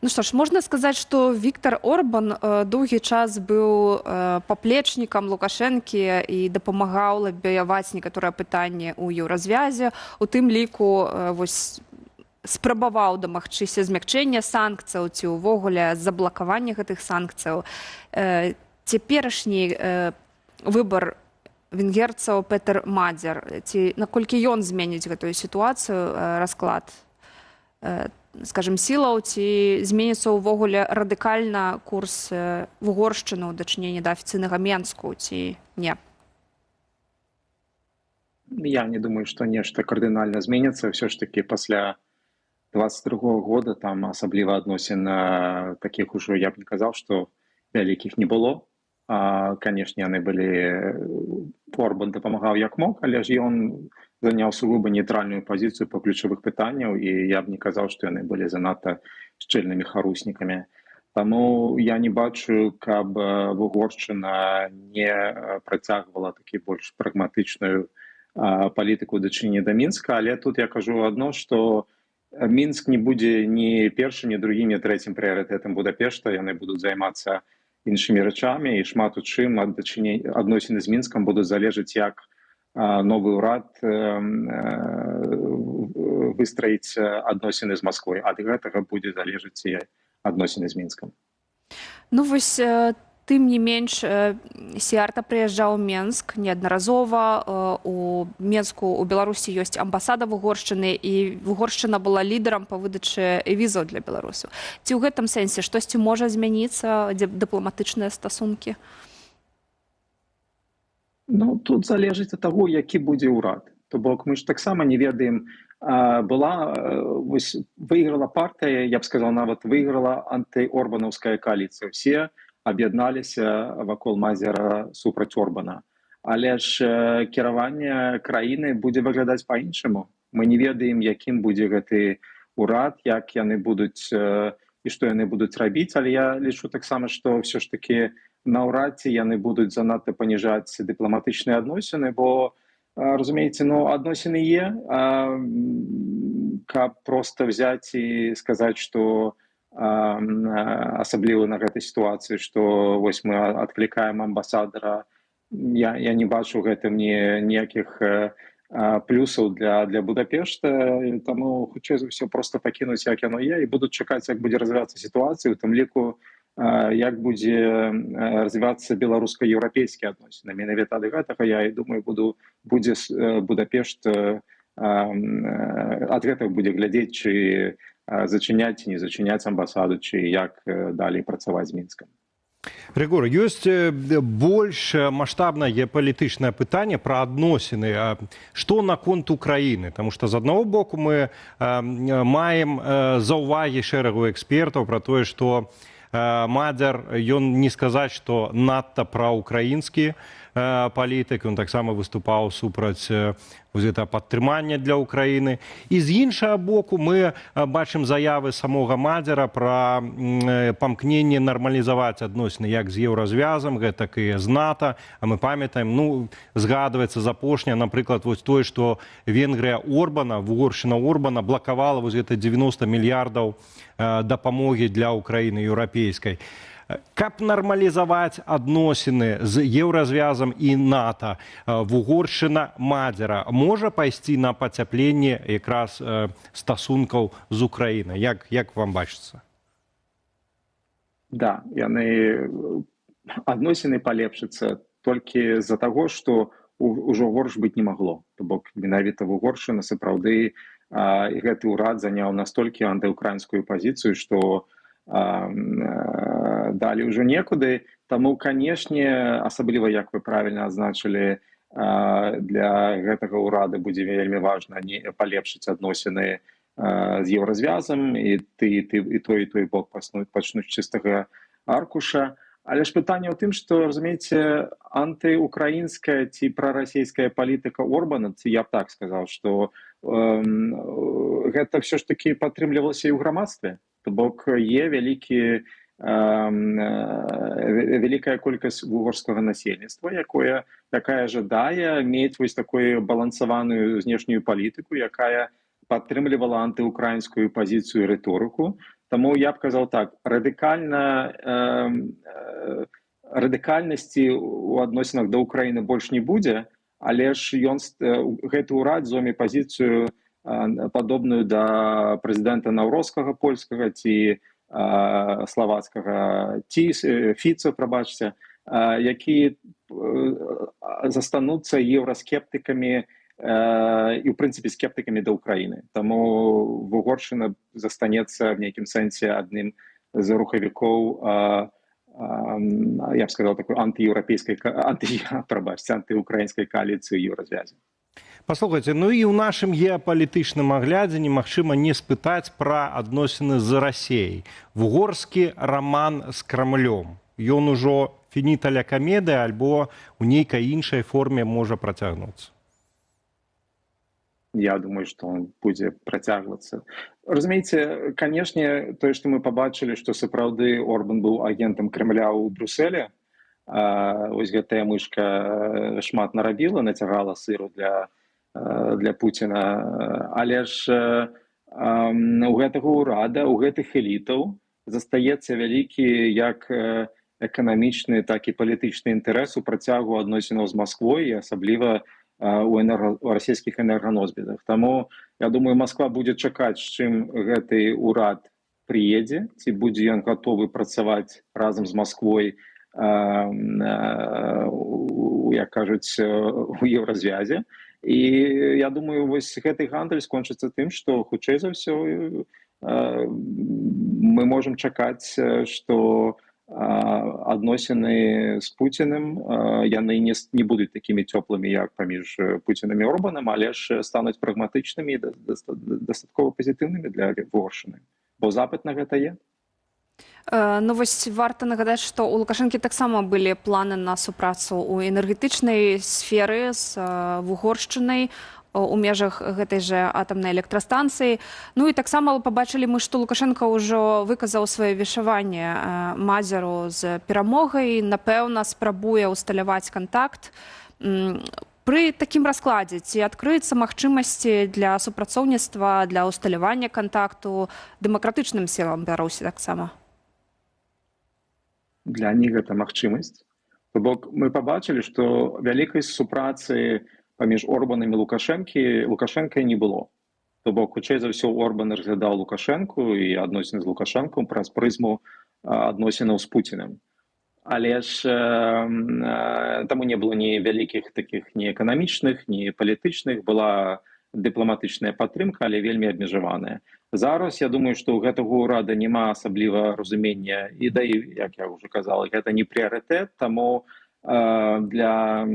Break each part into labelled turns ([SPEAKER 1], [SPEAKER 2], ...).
[SPEAKER 1] Ну што ж, можна сказаць, што Віктор Орбан доўгі час быў паплечнікам Лукашэнкі і дапамагаў лабіяваць некаторыя пытанні ў Еўразвязе, у тым ліку вось спрабаваў дамагчыся змякчэння санкцыяў ці ўвогуле заблакавання гэтых санкцыяў. Цяперашні выбар венгерцаў, Петер Мадзер, ці наколькі ён зменіць гэтую сітуацыю, расклад, скажем, сілаў, ці зменіцца ўвогуле радыкальна курс Вугоршчыны ў дачыненні да афіцыйнага Менску ці не?
[SPEAKER 2] Я не думаю, што нешта кардынальна зменіцца. Ўсё ж таки пасля 22 года там асабліва адносін такіх ужо, я б не казаў, што вялікіх не было. Канешне, яны былі, Орбан дапамагаў як мог, але ж ён заняў сугуба нейтральную пазіцыю па ключавых пытанняў, і я б не казаў, што яны былі занадта шчыльнымі харуснікамі. Таму я не бачу, каб Вугоршчына не працягвала такі больш прагматычную палітыку дачынення да Мінска. Але тут я кажу адно, што Мінск не будзе ні першым, ні другім, ні трэцім прыярытэтам Будапешта. Яны будуць займацца іншымі рэчамі, і шмат у чым ад адносіны з Мінскам будуць залежаць, як новы ўрад выстраіць адносіны з Масквой. Ад гэтага будзе залежаць і адносіны з Мінскам.
[SPEAKER 1] Ну вось, тым не менш, Сіярта прыязджаў у Менск неаднаразова. У Менску, у Беларусі ёсць амбасада Вугоршчыны, і Вугоршчына была лідарам па выдачы візаў для беларусаў. Ці ў гэтым сэнсе штосьці можа змяніцца, дзе дыпламатычныя стасункі?
[SPEAKER 2] Ну, тут залежыць ад таго, які будзе ўрад. То бок мы ж таксама не ведаем. Была вось, выйграла партыя, я б сказал, нават выйграла антыорбанаўская кааліцыя, все аб'ядналіся вакол Мадзяра супраць Орбана. Але ж кіраванне краіны будзе выглядаць па-іншаму. Мы не ведаем, якім будзе гэты урад, як яны будуць і што яны будуць рабіць. Але я лічу таксама, што ўсё ж таки наўрад ці яны будуць занадта паніжаць дыпламатычныя адносіны, бо, разумееце, ну, адносіны е, каб просто взять і сказаць, что, асабліва на гэтай сітуацыі, што вось мы адклікаем амбасадара, я не бачу гэтым ніякіх плюсаў для Будапешта. Таму хутчэй за ўсё просто пакінуць, як яно е, і будуць чакаць, як будзе развівацца сітуацыя, у тым ліку як будзе развівацца беларуска-еўрапейскія адносіны. Менавіта ад гэтага, я і думаю, будзе Будапешт, ад гэтага будзе глядзець, чы зачыняць ці не зачыняць амбасаду, ці як далей працаваць з Мінскам.
[SPEAKER 3] Рыгор, ёсць больш маштабнае геапалітычнае пытанне пра адносіны. Што наконт Украіны? Таму што з аднаго боку мы маем заўвагі шэрагу экспертаў пра тое, што Мадзяр, ён не сказаць, што надта праўкраінскі палітык, ён таксама выступаў супраць вось гэтага падтрымання для Ўкраіны. І з іншага боку мы бачым заявы самога Мадзяра пра памкненне нармалізаваць адносіны як з Еўразвязам, гэтак і з НАТО. А мы памятаем, ну, згадваецца з апошняе, напрыклад, вось тое, што Венгрыя Орбана, Вугоршчына Орбана блакавала вось гэта 90 мільярдаў дапамогі для Ўкраіны еўрапейскай. Каб нармалізаваць адносіны з Еўразвязам і НАТО, Вугоршчына Мадзяра можа пайсці на пацяпленне якраз стасункаў з Украінай? Як вам бачыцца?
[SPEAKER 2] Да, яны адносіны палепшацца толькі з-за таго, што ўжо горш быць не магло. То бок менавіта Вугоршчына сапраўды і гэты ўрад заняў настолькі антыўкраінскую пазіцыю, што далі ўжо некуды. Таму, канешне, асабліва, як вы правільна адзначылі, для гэтага ўрада будзе вельмі важна не палепшыць адносіны з Еўразвязам, і ты і той бок пачнуць чыстага аркуша. Але ж пытанне ў тым, што, разумееце, антыўкраінская ці прарасійская палітыка Орбана, ці я б так сказаў, што гэта ўсё ж такі падтрымлівалася і ў грамадстве. То бок е вялікая колькасць вугорскага насельніцтва, якая жадае мець вось такую балансаваную знешнюю палітыку, якая падтрымлівала антыўкраінскую пазіцыю і рыторыку. Таму я б казаў так: радыкальна радыкальнасці у адносінах да Украіны больш не будзе, але ж ён, гэты ўрад, зойме пазіцыю, падобную да прэзідэнта Наўроцкага польскага ці славацкага, ці Фіца, прабачце, які застануцца еўраскептыкамі і, ў прынцыпе, скептыкамі да Украіны. Таму Вугоршчына застанецца в нейкім сэнсе адным з рухавікоў, я б сказал, такой антыеўрапейскай, анты, прабачце, антыўкраінскай кааліцыі Еўразвязе.
[SPEAKER 3] Паслухайце, ну і ў нашым геапалітычным аглядзе немагчыма не спытаць пра адносіны з Расеяй. Вугорскі раман з Крамлём. Ён ужо фініта ля камедыя альбо ў нейкай іншай форме можа працягнуцца?
[SPEAKER 2] Я думаю, что он будзе працягвацца. Разумееце, канешне, тое, што мы пабачылі, што сапраўды Орбан быў агентам Крамля ў Брюсселе, ось гэтая мышка шмат нарабіла, нацягала сыру для Пуціна, але ж у гэтага ўрада, у гэтых элітаў застаецца вялікі як эканамічны, так і палітычны інтарэс у працягу адносінаў з Масквой і асабліва у расійскіх энерганосьбітах. Таму я думаю, Москва будзе чакаць, з чым гэты ўрад прыедзе, ці будзе ён гатовы працаваць разам з Москвой, як кажуць, у Еўразвязе. І я думаю, вось гэты гандаль скончыцца тым, што хутчэй за ўсё мы можам чакаць, што адносіны з Пуціным, яны не будуць такімі цёплымі, як паміж Пуціным і Орбанам, але ж стануць прагматычнымі і дастаткова пазітыўнымі для Вугоршчыны, бо запыт на гэта е.
[SPEAKER 1] Ну вось варта нагадаць, што ў Лукашэнкі таксама былі планы на супрацу ў энергетычнай сферы з Вугоршчынай у межах гэтай жа атамнай электрастанцыі. Ну і таксама пабачылі мы, што Лукашэнка ўжо выказаў сваё віншаванне Мадзяру з перамогай, напэўна, спрабуе ўсталяваць кантакт. Пры такім раскладзе ці адкрыюцца магчымасці для супрацоўніцтва, для ўсталявання кантакту дэмакратычным сілам Беларусі таксама?
[SPEAKER 2] Для них гэта магчымасць. То бок мы пабачылі, што вялікай супрацы паміж Орбанам і Лукашэнкай не было. То бок, хутчэй за ўсё, Орбан разглядаў Лукашэнку і адносіны з Лукашэнкам праз прызму адносінаў з Пуціным. Але ж таму не было ні вялікіх такіх, ні эканамічных, ні палітычных, была дыпламатычная падтрымка, але вельмі абмежаваная. Зараз я думаю, што ў гэтага ўрада няма асабліва разумення і да, і, як я уже казала, гэта не прыярытэт, таму для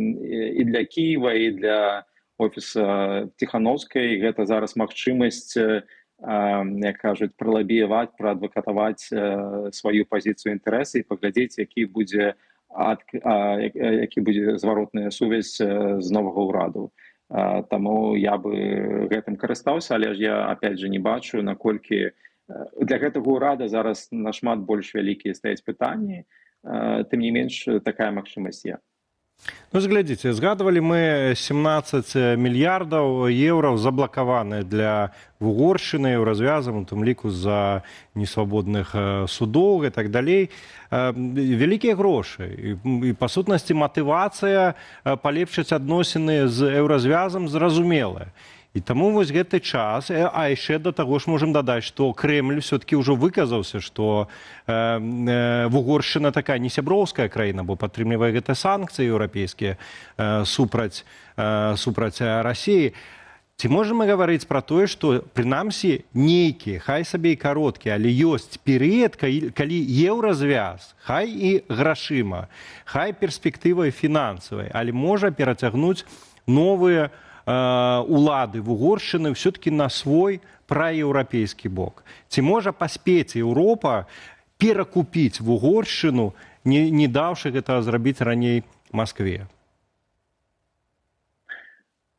[SPEAKER 2] Кіева, і для офіса Ціхановскай гэта зараз магчымасць, як кажуць, пралабіяваць, праадвакатаваць сваю пазіцыю, інтарэсы і паглядзець, які будзе зваротная сувязь з новага ўраду. Таму я бы гэтым карыстаўся, але ж я опять же не бачу, наколькі для гэтага ўрада зараз нашмат больш вялікія стаяць пытанні, тым не менш такая магчымасць є.
[SPEAKER 3] Ну, глядзіце, згадвалі мы 17 мільярдаў еўраў, заблакаваныя для Вугоршчыны Еўразвязам, у тым ліку з-за несвабодных судоў і так далей. Вялікія грошы і, па сутнасці, матывацыя палепшыць адносіны з Еўразвязам зразумелая. І таму вось гэты час, а яшчэ да таго ж можам дадаць, што Крэмль все-таки ўжо выказаўся, што Вугоршчына такая не сяброўская краіна, бо падтрымлівае гэтыя санкцыі еўрапейскія супраць Расіі. Ці можам мы гаварыць пра тое, што прынамсі нейкі, хай сабе і кароткі, але ёсць перыяд, калі Еўразвяз, хай і грашыма, хай перспектывай фінансавай, але можа перацягнуць новыя улады Вугоршчыны все-таки на свой праеўрапейскі бок? Ці можа паспець Еўропа перакупіць Вугоршчыну, не даўшы гэтага зрабіць раней Маскве?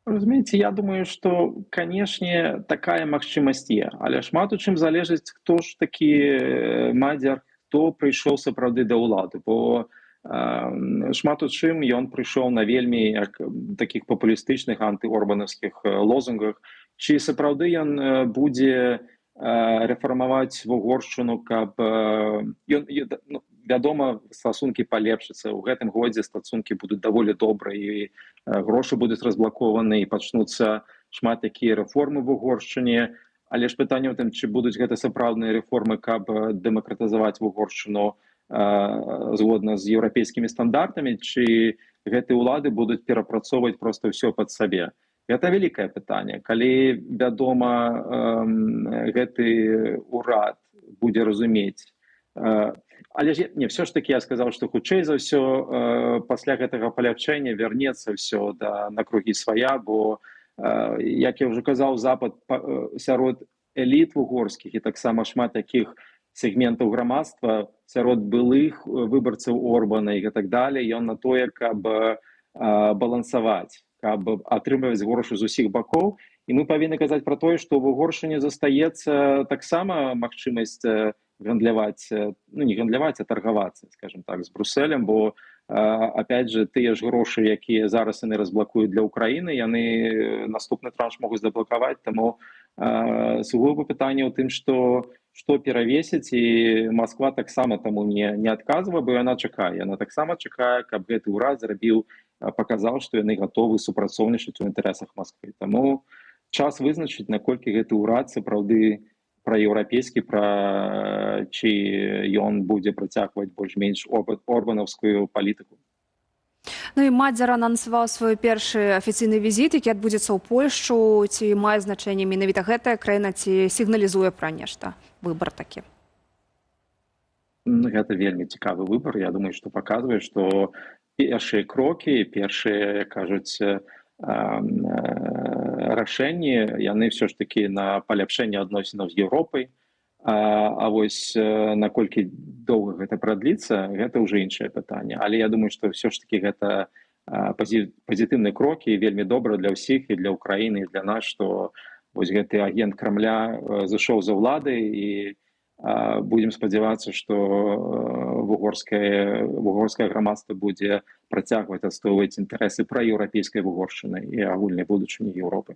[SPEAKER 2] Разумееце, я думаю, што, канешне, такая магчымасць є, але шмат у чым залежыць, хто ж такі Мадзяр, хто прыйшоў сапраўды да ўлады, бо шмат у чым ён прыйшоў на вельмі як такіх папулістычных антыорбанаўскіх лозунгах. Ці сапраўды ён будзе рэфармаваць Вугоршчыну, каб ён, ну, вядома, стасункі палепшацца ў гэтым годзе, стасункі будуць даволі добрыя, і грошы будуць разблакаваны, і пачнуцца шмат такія рэформы в Угоршчыне. Але ж пытанне ў тым, ці будуць гэта сапраўдныя рэформы, каб дэмакратызаваць Вугоршчыну згодна з еўрапейскімі стандартамі, ці гэты ўлады будуць перапрацоўваць просто ўсё пад сабе. Гэта вялікае пытанне. Калі, вядома, гэты урад будзе разумець, але ж не, все ж таки я сказаў, што хутчэй за ўсё пасля гэтага паляпшэння вернецца ўсё да на кругі свая, бо, як я ўжо казаў, Запад сярод эліт вугорскіх і таксама шмат такіх сегментаў грамадства, сярод былых выбарцаў Орбана і гэтак далее, ён на тое, каб балансаваць, каб атрымліваць грошы з усіх бакоў. І мы павінны казаць пра тое, што в Угоршчыне застаецца таксама магчымасць гандляваць, ну, не гандляваць, а таргавацца, скажем так, з Бруселем, бо, опять же, тыя ж грошы, якія зараз яны разблакуюць для Украіны, яны наступны транш могуць заблакаваць. Таму сугуба пытанне ў тым, што перавесіць, і Москва таксама таму не адказвае, бо яна чакае, яна таксама чакае, каб гэты ўрад зрабіў, паказаў, што яны гатовы супрацоўнічаць у інтарэсах Москвы. Таму час вызначыць, наколькі гэты ўрад сапраўды праеўрапейскі, пра ці ён будзе працягваць больш-менш орбанаўскую палітыку.
[SPEAKER 1] Ну і Мадзяр анансаваў свой першы афіцыйны візіт, які адбудзецца ў Польшчу. Ці мае значэнне менавіта гэтая краіна, ці сігналізуе пра нешта выбар такі?
[SPEAKER 2] Гэта вельмі цікавы выбар. Я думаю, што паказвае, што першыя крокі, першыя, кажуць, рашэнні, яны ўсё ж такі на паляпшэнне адносінаў з Еўропай. А вось наколькі доўга гэта прадліцца, гэта ўжо іншае пытанне. Але я думаю, што ўсё ж такі гэта пазітыўныя крокі, вельмі добра для ўсіх, і для Украіны, і для нас, што вось гэты агент Крамля зышоў за ўлады, і будзем спадзявацца, што вугорскае грамадства будзе працягваць адстойваць інтарэсы праеўрапейскай Вугоршчыны і агульнай будучыні Еўропы.